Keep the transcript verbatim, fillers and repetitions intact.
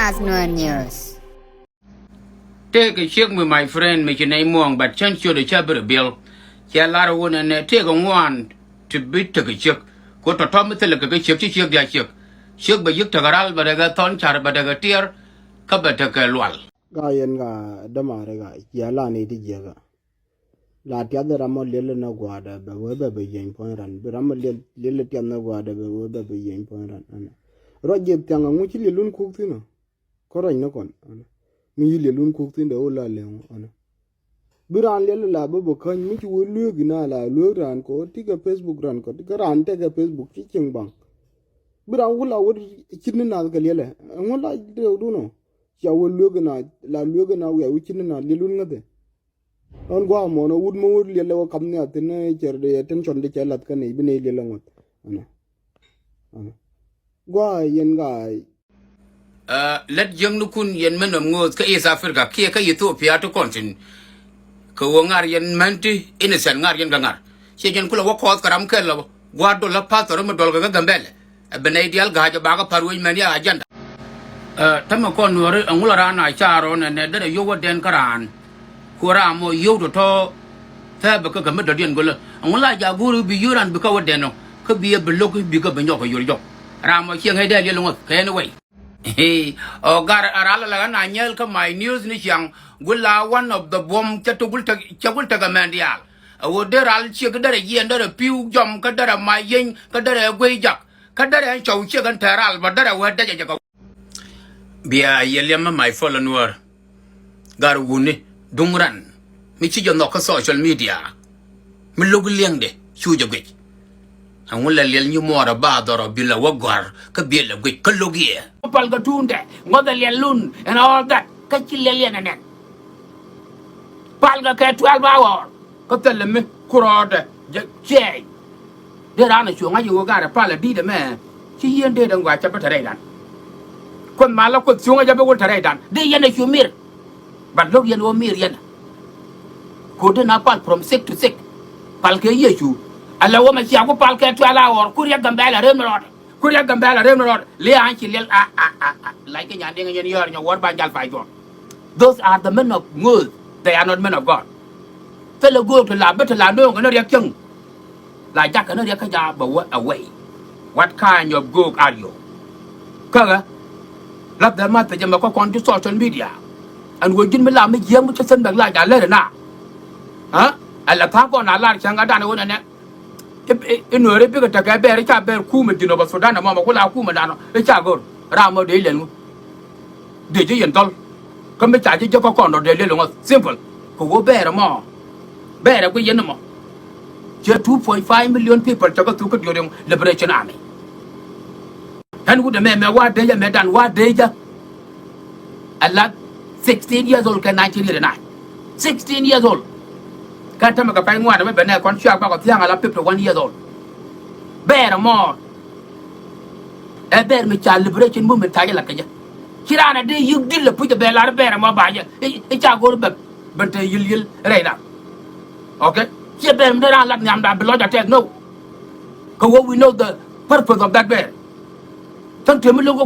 As Nuer News. Tëëkɛ ciek mi, my friend, mi ci nɛy muɔ̱ɔ̱ŋ, but cän ciötdɛ cä bi reveal. Cɛ lar wun ɛnɛ tëëkɛ ŋuan ti bi tekɛ ciek. Ku tɔ̱tɔ̱ mi thilɛ kɛ kɛ ciek, ci ciek dia ciek. Ciek bɛ yi̱k tekɛ ral, bɛ tekɛ thɔn car, bɛ tekɛ tiɛr, kä bɛ tekɛ lual. Gaa yɛn gaa dämaari gaa cia lan i̱ ti jiäkä. La tiath ram mɔ liɛl ni gua̱a̱dɛ bɛ wee bɛ bɛ yieny puɔ̱ny ran. Bi ram mɔ liɛl, liɛl tiath ni gua̱a̱dɛ bɛ wee bɛ bɛ yieny puɔ̱ny ran. Ɛnɛ. Ruac jiɛ thiaŋ aŋu ci liɛl wun kuk thi̱n ɔ. Kä ruac ni kɔn. Ɛnɛ. Mi yi liɛl wun kuk thi̱n dee wä la leŋ ɔ. Ɛnɛ. Bi raan liɛl la bä bä käny mi ci wä lueek ina la lueek raan kɔ ti kɛ Facebook ran kɔ ti kɛ raan tekɛ Facebook ci cieŋ baŋ. Bi raan wä la wä cit ni nath kɛ liɛlɛ. Ɛŋu la dee wä dun ɔ. Cia wä lueek ina la lueek ina wiac wä cit ni nath liɛl wun ŋäthɛ. Ɣän gua̱a̱ muɔ̱ɔ̱n ɛ wut mi wut liɛl ɛ wä kap nhial thi̱n ɛ cɛr dee attention dee cɛ lath kä nɛy bi nɛy liɛl ɛ ŋuɔ̱th. Ɛnɔ. Ɛnɔ. Gua̱a̱ yɛn gaa. Ɛ, lät jiäknikun yɛn män nɔm ŋo̱o̱th kä East Africa kiɛ kä Ethiopia ti kɔn thi̱n. Kɛ ɣöö ŋa̱r yɛn män ti innocent ŋa̱r yɛn kɛ ŋa̱r. Ciɛ jɛn kulɛ wä kɔɔth kɛ ram kɛl lɔ gua̱a̱r dol lä pastor mi dɔl kɛ kä Gambɛlɛ. Ɛ bi nɛy diaal ga̱a̱c ɛ bakä pa̱r wec mɛn ya agenda. Ɛ, tämɛ kɔn nuɔ̱ɔ̱ri ɛŋu la raan a ca̱r ɔ nɛnɛ derɛ yio̱w wädɛn kä raan. Ku raan mɔ yio̱w tɔ̱tɔ̱. Thɛɛp bɛ kä kɛ mi dɔ̱diɛn go̱lä ɛŋu la ja̱ go̱o̱ri bi yio̱w raan bi kä wädɛn ɔ kä bi ɛ bi lo̱k bi kä bi nyɔk kɛ yio̱r jɔk. Raan mɔ ciɛŋ ɛ dee liɛl ŋuɔ̱th kɛ ɛn wei. Ɔ gar a ral la ɣän a nyɛɛl kä my news ni ciaŋ. Gul la one of the buɔ̱m cä ti gul tek cä gul tek ɛmɛn diaal. Ɛ ɣöö dee ral ciek derɛ jiɛn derɛ pi̱w jɔm kä derɛ mac yeny kä derɛ guey jak. Kä derɛ ɛn cɔw ciek ɛn tɛɛr ral bä derɛ wee dɛcɛ jɛ kɛ. Bia yɛ liɛmä my fellow Nuäär. Gar wuni duŋ ran mi ci jɛ nhɔk kä social media. Mi lo̱k liɛŋdɛ cu jɛ guic. Ɛŋu la liɛl nyi muɔɔr ɛ ba dhɔr ɔ bi la wä gɔ̱a̱r kä bi la guic kä lo̱k yɛ. Pal kɛ tuundɛ ŋuɔth ɛ liɛl lun and all that kä ci liɛl yɛn ɛ nɛn. Pal kɛ kɛ twelve hour. Kä thilɛ mi kurɔɔdɛ jɛ ciɛɛc. Dee raan a cuɔ̱ŋ a yɛ ɣöö ga̱rɛ pal a di̱i̱t ɛmɛ. Ci yieen dee dee ŋuac cɛ bi te rɛydan. Kuoth mal a kuoth cuɔ̱ŋ a jɛ bi wul te rɛydan dee yɛn a cu mir. But lo̱k yɛn ɣöö mir yɛn. Ko̱dɛ na pal from sick to sick. Pal kɛ Yecu. Ala wä mɛ cia ku pal kɛ twelve hour ku riɛk Gambɛla rem ni rɔɔdɛ. Ku riɛk Gambɛla rem ni rɔɔdɛ. Lia̱a̱ ci liɛl a a a a. Lac kɛ nyan diŋ yɛn yɔɔr nyɔ wuɔ̱r ba jal pay juɔ̱ɔ̱r. Those are the men of ŋööth. They are not men of God. Thilɛ göök ti la bi ti la nööŋ kɛ ni riɛk cäŋ. La jakä ni riɛk kä ja̱ bɛ wä away. What kind of göök are you? Käkɛ la dhɛ ma thecä mɛ kä kɔn ti social media. Ɛn wee ji̱n mi la mi jiääk mi cä sɛn bɛk la ja̱ lɛr ina. Ɛ la tha̱a̱ŋ kɔn la lar cäŋ kä danɛ wä nɛnɛ. I̱ Nueeri bikɛ tekɛ bɛɛr i̱ ca bɛɛr kumɛ Jinub Sudan ɛmɔ mɛ ku la kumɛ danɔ i̱ ca go̱r. Ram mɔ dee ilɛn ŋu. Dee ji̱ yɛn dhɔl. Kä mi ca ji̱ jiäk kä kɔn dɔ̱r dee lel ŋɔth simple. Kɛ ɣöö bɛɛr ɛmɔ bɛɛr ɛ guic yɛn ɛmɔ. Ciɛ two point five million people cɛ kɛ thuk kä during liberation army. Ɛn wut ɛmɛ mɛ wa dee jɛ mɛ dan wa dee jɛ. Ɛ la sixteen years old kɛ nineteen eighty nine. Sixteen years old. Kä tämɛ kɛ pɛc ŋuan ɛmɛ bɛ nɛ kɔn cuak bakɔ thia̱a̱ŋ ɛ la fifty one years old. Bɛɛr ɛmɔ. Ɛ bɛɛr mi ca liberation movement ca jɛ lat kɛ jɛ. Ci raan a dee yi̱k di̱t lɛ puc ɛ bɛ lar bɛɛr ɛmɔ ba jɛ i̱ ca go̱r bɛ ben te yi̱l yi̱l rɛy na. Okay. Ciɛ bɛɛr mi dee raan lat nhiamda bi lɔc a tɛk no. Kɛ wä we know the purpose of that bɛɛr. Tha̱a̱ŋ te mi lo̱k